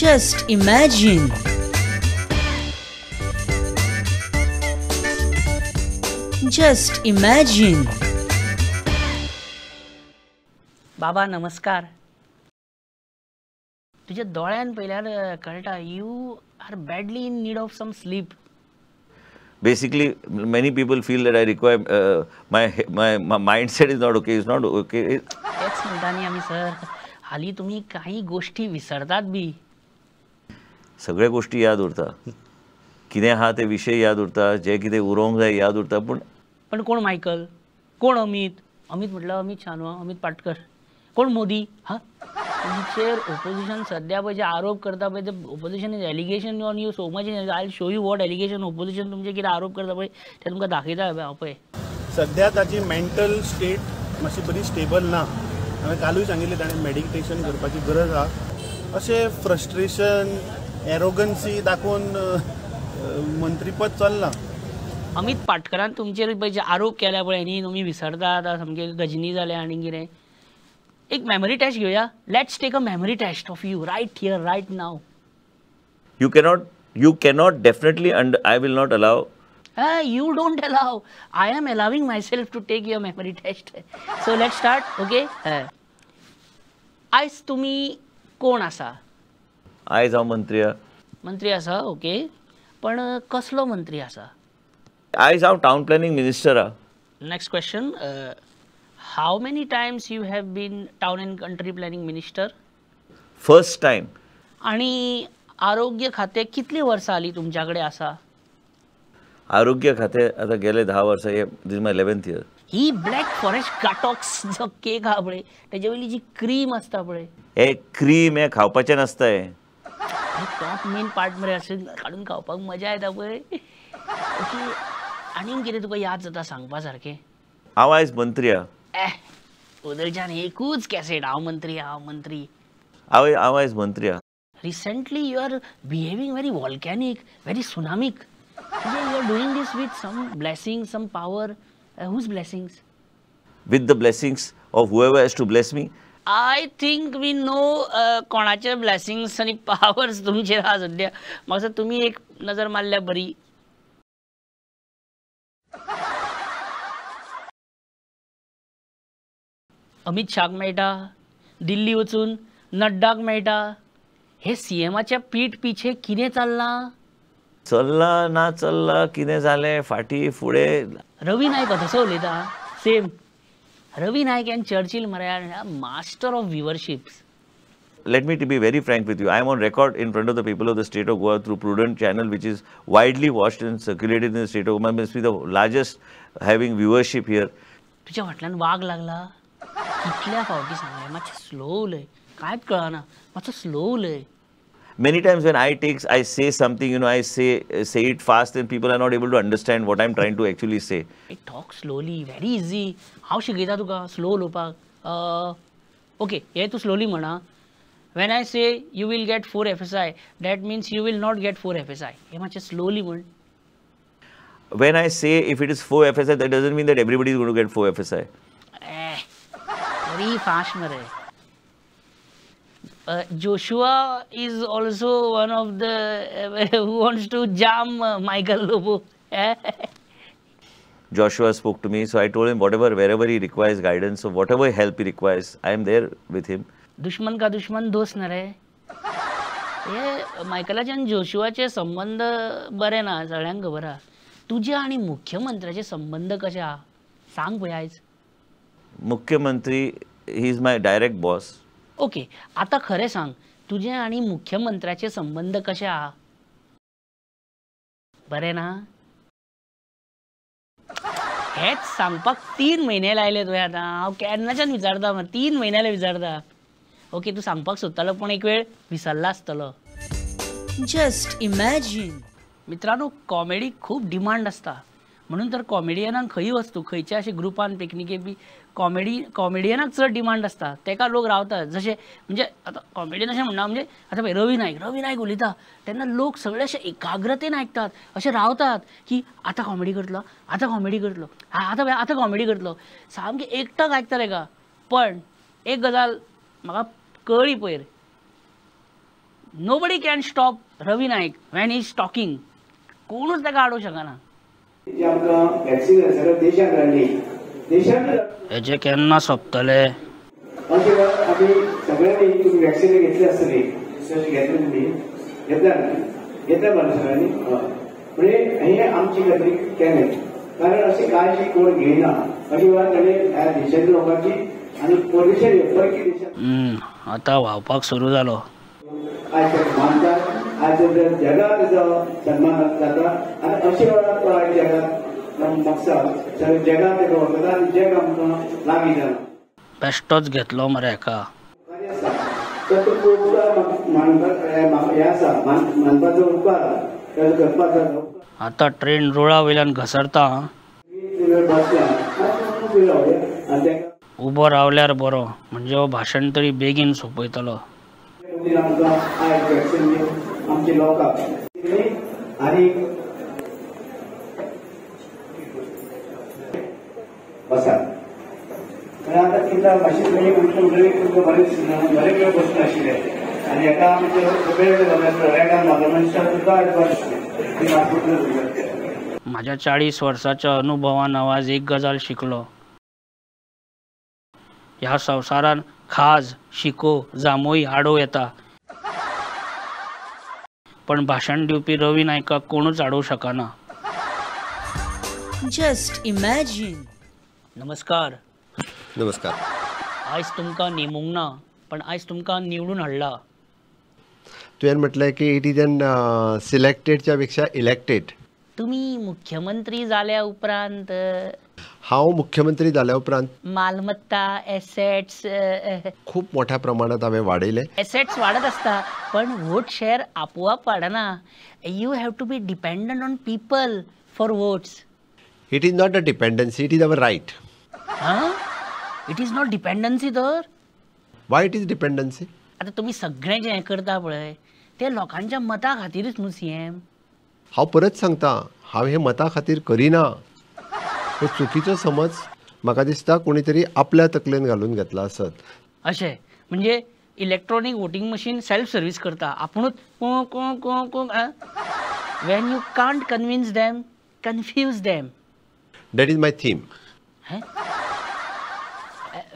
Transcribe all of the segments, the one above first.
Just imagine. Just imagine. बाबा नमस्कार. तुझ्या दोळ्यान पळयल्यार कळटा you are badly in need of some sleep. Basically, many people feel that I require my mindset is not okay. It's not okay. तेच म्हणटा न्ही आमी सर, हालीं तुमी काही गोष्टी विसरतात बी. सगळे गोष्टी याद उरता, कितें आहा ते विशय याद उरता, जे कितें उरोवंक जाय याद उरता. पूण पण कोण मायकल, कोण अमित, अमित म्हटलं अमित शाह, अमित पाटकर, कोण मोदी. हा तुमचेर ओपोजिशन सध्या पळय जे आरोप करता पळय ते opposition is allegation on you so much. I will show you what allegation opposition तुमचे कितें आरोप करता पळय ते तुमकां दाखयता हांव पळय. सध्या ताची मेंटल स्टेट मातशी बरी स्टेबल ना. हांवें कालूय सांगिल्लें ताणें मेडिटेशन करपाची गरज आहा. अशें फ्रस्ट्रेशन एरोगन्सी दाखोवन मंत्रीपद चल्लां. अमित पाटकरान तुमचेर पळय जे आरोप केल्या पळय न्ही, तुमी विसरता आतां सामके गजनी जाले आनी कितें. एक मेमरी टेस्ट घेवया. Let's take a memory test of you right here right now. You cannot definitely, and I will not allow. You don't allow. I am allowing myself to take your memory test. So let's start. Okay. आयज तुमी कोण आसा? आयज हांव मंत्री आसा. मंत्री आसा, ओके. पण कसलो मंत्री आसा? आयज हांव टावन प्लॅनिंग मिनिस्टर आसा. Next question. How many times you have been town and country planning minister? First time. आणि आरोग्य खाते कितली वर्सां आली तुमच्या कडेन आसा? आरोग्य खाते आता गेले 10 वर्सां, this is my 11th year. He black forest गाटॉक्स जो केक आहा पळय तेजे वयली जी क्रीम आसता पळय, हे क्रीम हे खावपाचें नासता. हे टॉप मेन पार्ट मरे अशें काडून खावपाक मजा येता पळय. ओके, आनीक कितें तुका याद जाता सांगपा सारकें? हांव आयज मंत्री आहा. उदरच्यान एकूच कॅसेट, हांव मंत्री, हांव मंत्री, हांव आयज मंत्री आहा. Recently you are behaving very volcanic, very tsunamic. You are doing this with some blessings, some power. Whose blessings? With the blessings of whoever has to bless me. I think we know कोणाचे blessings आनी powers तुमचेर आहा सद्या. म्हाका तुमी एक नजर मारल्यार बरी. अमित शाहक मेळटा, दिल्ली वचून नड्डाक मेळटा. हे सीएमाच्या पीठ पिछे कितें चल्लां? चल्लां ना चल्लां, कितें जालें फाटीं फुडें. रवी नायक तसो उलयता same. Ravi Naik and Churchill मरे master of viewerships. Let me to be very frank with you. I am on record in front of the people of the state of Goa through Prudent channel, which is widely watched and circulated in the state of Goa. Must be the largest having viewership here. तुझ्या फाटल्यान वाग लागला कितल्या फावटी सांगलें, मातशें slow उलय, कांयच कळना, मातसो स्लो उलय. Many times when I say something, you know, I say it fast and people are not able to understand what I'm trying to actually say. I talk slowly, very easy. हांव शिकयता तुका slow उलोवपाक. Okay, हे तूं slowly म्हणा. When I say you will get 4 FSI, that means you will not get 4 FSI. हे मातशें slowly म्हण. When I say if it is 4 FSI, that doesn't mean that everybody is going to get 4 FSI. Very fast मरे. Joshua is also one of the who wants to jam Michael Lobo. Joshua spoke to me, so I told him whatever, wherever he requires guidance or whatever help he requires, I am there with him. दुश्मन का दुश्मन दोस्त न रे. हे मायकलाचे आनी जोशुआचे संबंध बरे ना, सगळ्यांक खबर आहा. तुजे आनी मुख्यमंत्र्याचे संबंध कशे आहा सांग पळय आयज. मुख्यमंत्री he is my direct boss. Okay, आतां खरें सांग, तुजे आनी मुख्यमंत्र्याचे संबंध कशे आहा? बरें ना? हेच सांगपाक 3 म्हयने लायले तुवें. आतां हांव केन्नाच्यान विचारता, 3 म्हयन्याले विचारता. ओके, तूं सांगपाक सोदतालो पूण एक वेळ विसरला आसतलो. Just imagine. मित्रांनो, कॉमेडी खूब डिमांड आसता, म्हणून तर कॉमेडियनांक खंय वस्तू खंयच्या अशे ग्रुपान पिकनिके बी कॉमेडियनाक चड डिमांड आसता, तेका लोक रावतात. जशें म्हणजे आतां कॉमेडियन अशें म्हणना, म्हणजे आतां पळय रवी नायक, रवी नायक उलयता तेन्ना लोक सगळे अशे एकाग्रतेन आयकतात, अशे रावतात की आतां कॉमेडी करतलो, आतां कॉमेडी करतलो, आतां आतां कॉमेडी करतलो, सामकें एकटक आयकता तेका. पण एक गजाल म्हाका कळ्ळी पयर, Nobody can stop Ravi Naik when he is talking. कोणूच ताका आडोवंक शकना. हेजे केन्ना सोंपतले? आतां व्हांवपाक सुरू जालो. बेश्टोच घेतलो मरे हेका. आतां ट्रेन रुळा वयल्यान घसरता. उबो रावल्यार बरो, म्हणजे हो भाशण तरी बेगीन सोंपयतलो. माझ्या 40 वर्साच्या अनुभवान हांव आज एक गजाल शिकलो. ह्या संवसारान खाज, शिको, जांभोई आडोव येता, पण भाशण दिवपी रवी नायकाक कोणूच आडोवंक शकना. Just imagine. नमस्कार. नमस्कार. आयज तुमकां नेमूंक ना, पण आयज तुमकां निवडून हाडला. तुवें म्हटलें की it is an सिलेक्टेडच्या पेक्षा इलेक्टेड. तुमी मुख्यमंत्री जाल्या उपरांत? हांव मुख्यमंत्री जाल्या उपरांत मालमत्ता, एसेट्स खूब मोठ्या प्रमाणात हांवें वाडयले. एसेट्स वाडत आसता, पण वोट शेअर आपोआप वाडना. You have to be dependent on people for votes. It is not a dependency, it is our right. हां, it is not dependency तर? Why it is dependency? आतां तुमी सगळें जें हें करता पळय तें लोकांच्या मता खातीरच न्हू सी एम. हांव परत सांगता, हांव हे मता खातीर करिना. हो चुकीचो समज म्हाका दिसता कोणी तरी आपल्या तकलेन घालून घेतला आसत. अशें म्हणजे electronic voting machine self service करता आपुणूच. को को को को. When you can't convince them, confuse them. That is my theme.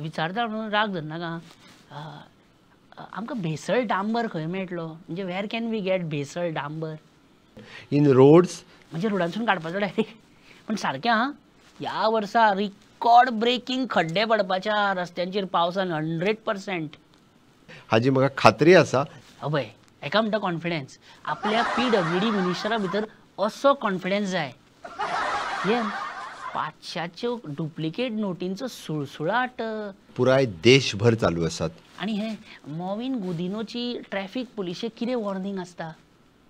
विचारता म्हणून राग धरनाका. आमकां भेसळ डांबर खंय मेळटलो? म्हणजे वेर can we get भेसळ डांबर? In roads. म्हणजे रोडांसून काडपाचो डायरेक्ट. पण सारकें आं, ह्या वर्सा रिकॉर्ड ब्रेकींग खड्डे पडपाच्या रस्त्यांचेर पावसान 100%. हाजी म्हाका खात्री आसा. हय, हेका म्हणटा कॉन्फिडन्स. आपल्या PWD मिनिस्टरा भितर असो कॉन्फिडन्स जाय. सीएम 500च्यो डुप्लिकेट नोटींचो सुळसुळाट पुराय देशभर चालू आसात. आनी हे मॉविन गुदिनोची ट्रॅफिक पुलिशेक कितें वॉर्निंग आसता?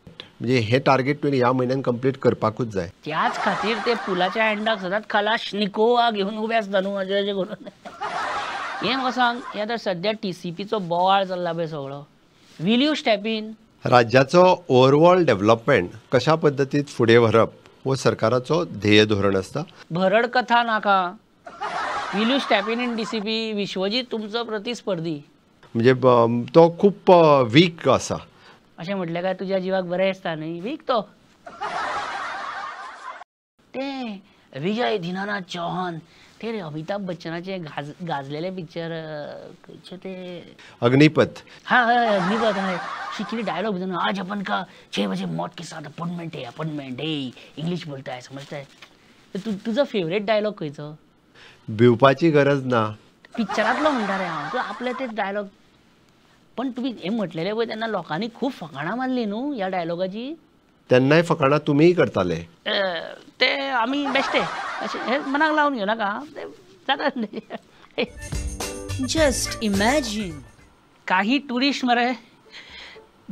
म्हणजे हे टार्गेट तुवें ह्या म्हयन्यान कंप्लीट करपाकूच जाय. त्याच खातीर ते पुलाच्या एंडाक सदांच खलाश निकोवा घेवन उबे आसता न्हू, अशें अशें करून. हें म्हाका सांग, हें आतां सद्या TCPचो बोवाळ चल्ला पळय सगळो, will you step in? राज्याचो ओवरऑल डेव्हलपमेंट कशा पद्दतीन फुडें व्हरप हो सरकाराचो ध्येय धोरण आसता. भरड कथा नाका. Will you step in in DCP? Vishwajit तुमचो प्रतिस्पर्धी, म्हणजे तो खूब वीक आसा. अशें म्हटलें काय तुज्या जिवाक बरें दिसता न्ही? वीक तो. ते विजय दीनानाथ चौहान, ते रे अमिताभ बच्चनाचे गाजलेले पिक्चर खंयचे ते? अग्निपथ. हाँ हय, अग्निपथ. हय, कितें डायलॉग भितर, आज अपन का 6 बजे मौत के साथ अपॉइंटमेंट है, अपॉइंटमेंट है, इंग्लिश बोलता है, समजता है. तुजो फेवरेट डायलॉग खंयचो? भिवपाची गरज ना. पिक्चरांतलो म्हणटा रे हांव, तूं आपले ते डायलॉग. पण तुमी हें म्हटलेलें पळय तेन्ना लोकांनी खूब फकाणां मारली न्हू ह्या डायलॉगाची. तेन्नाय फकाणां तुमीय करताले. ते आमी बेश्टे अशें हें मनाक लावन घेवनाका, ते जाता. Just imagine. काही ट्युरिस्ट मरे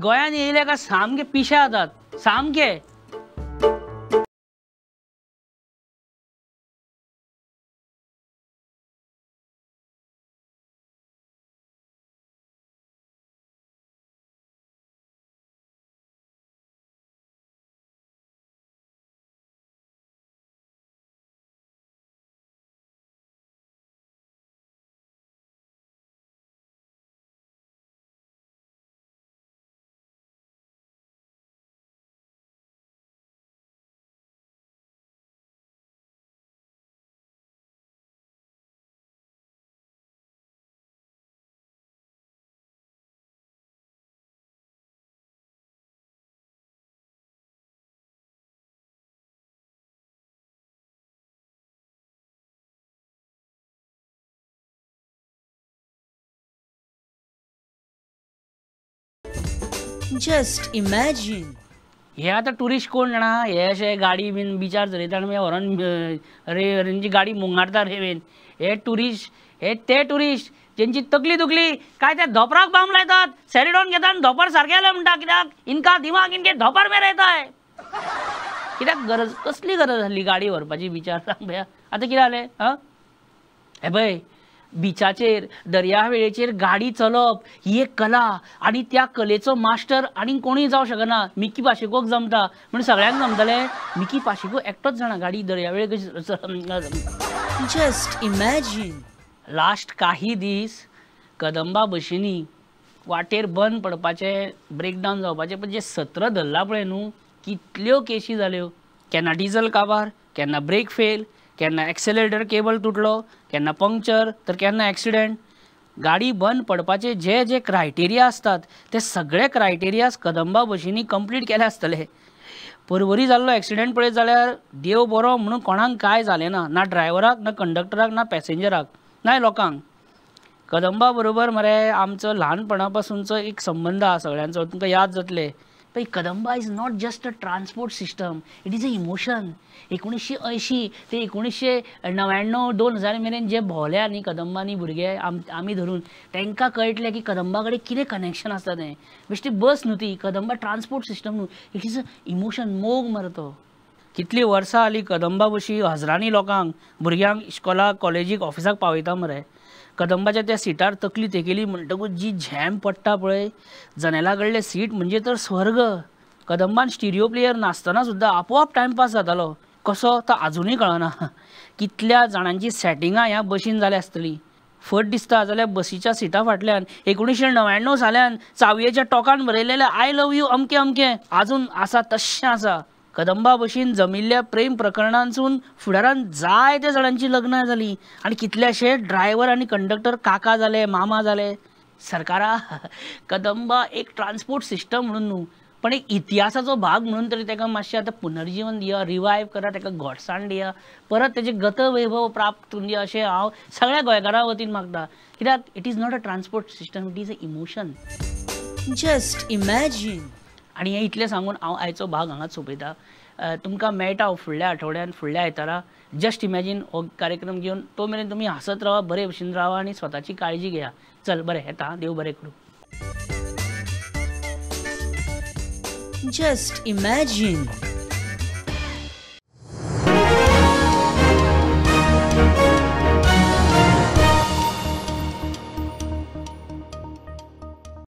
गोंयांत येयले काय सामके पिशे जातात, सामके. Just imagine. हे आतां ट्युरिस्ट कोण जाणा, हे अशे गाडी बीन बिचार चलयता आनी मागीर व्हरोन रे तेंची गाडी मुंगारता रे बीन. हे ट्युरिस्ट, हे ते ट्युरिस्ट जेंची तकली दुखली काय ते धोपराक बाम लायतात, सेरिडॉन घेतात आनी धोपर सारकें जालें म्हणटा. कित्याक इनका दिमाग इनके धोपर में रहता है. कित्याक गरज, कसली गरज आसली गाडी व्हरपाची बिचार सांग भया. आतां कितें जालें? आं हे पळय, बिचाचेर दर्यावेळेचेर गाडी चलोवप ही एक कला आनी त्या कलेचो मास्टर आनी कोणूय जावं शकना. मिकी पाशेकोक जमता म्हण सगळ्यांक जमतलें? मिकी पाशेको एकटोच जाणा गाडी दर्यावेळेर कशी. Just imagine. Last काही दीस कदंबा बशींनी वाटेर बंद पडपाचे, ब्रेकडावन जावपाचे, पण जे सत्र धरला पळय न्हू, कितल्यो केशी जाल्यो. केन्ना डिजल काबार, केन्ना ब्रेक फेल, केन्ना एक्सेलरेटर केबल तुटलो, केन्ना पंक्चर, तर केन्ना एक्सिडेंट. गाडी बंद पडपाचे जे जे क्रायटेरिया आसतात ते सगळे क्रायटेरियाज कदंबा बशींनी कंप्लीट केले आसतले. परवरी जाल्लो एक्सिडेंट पळयत जाल्यार देव बरो म्हणून कोणाक कांय जालें ना, ना ड्रायव्हराक, ना कंडक्टराक, ना पॅसेंजराक, ना लोकांक. कदंबा बरोबर मरे आमचो ल्हानपणा पासूनचो एक संबंद आसा सगळ्यांचो, तुमकां याद जातलें. पळय, Kadamba is not just a transport system, it is a emotion. 1980 ते 1999 2000 मेरेन जे भोंवल्या न्ही कदंबांनी भुरगे आमी धरून, तांकां कळटलें की कदंबा कडेन कितें कनेक्शन आसता तें. बेश्टी बस न्हू ती, कदंबा ट्रान्सपोर्ट सिस्टम न्हू, it is a emotion, मोग मरे तो. कितलीं वर्सां जालीं कदंबा बशी हजरांनी लोकांक, भुरग्यांक इश्कोलाक, कॉलेजीक, ऑफिसाक पावयता मरे. कदंबाच्या त्या सिटार तकली तेकयली म्हणटकूच जी झेम पडटा पळय, जनेला कडलें सीट म्हणजे तर स्वर्ग. कदंबान स्टिरियो प्लेयर नासतना सुद्दां आपोआप टायमपास जातालो, कसो तो आजुनूय कळना. कितल्या जाणांची सेटिंगां ह्या बशीन जाल्या आसतलीं. फट दिसता जाल्यार बसीच्या सिटा फाटल्यान 1999 साल्यान चावयेच्या टोकान बरयलेलें I love you अमकें अमकें आजून आसा तश्शें आसा. कदंबा बशीन जमिल्ल्या प्रेम प्रकरणांसून फुडारान जायत्या जाणांची लग्नां जालीं आनी कितलेशे ड्रायव्हर आनी कंडक्टर काका जाले, मामा जाले. सरकारा, कदंबा एक ट्रान्सपोर्ट सिस्टम म्हणून न्हू, पण एक इतिहासाचो भाग म्हणून तरी ताका मातशें आतां पुनर्जीवन दिया, रिवायव करा, ताका घोटसाण दिया, परत तेजें गतवैभव प्राप्त करून दिया अशें हांव सगळ्या गोंयकारां वतीन मागता. कित्याक it is not a transport system, it is a emotion. Just imagine. आनी हें इतलें सांगून हांव आयचो भाग हांगाच सोंपयता. तुमकां मेळटा हांव फुडल्या आठवड्यान, फुडल्या आयतारा जस्ट इमॅजीन हो कार्यक्रम घेवन. तो मेरेन तुमी हांसत रावा, बरे भशेन रावा आनी स्वताची काळजी घेया. चल बरें, येता, देव बरें करूं. Just imagine.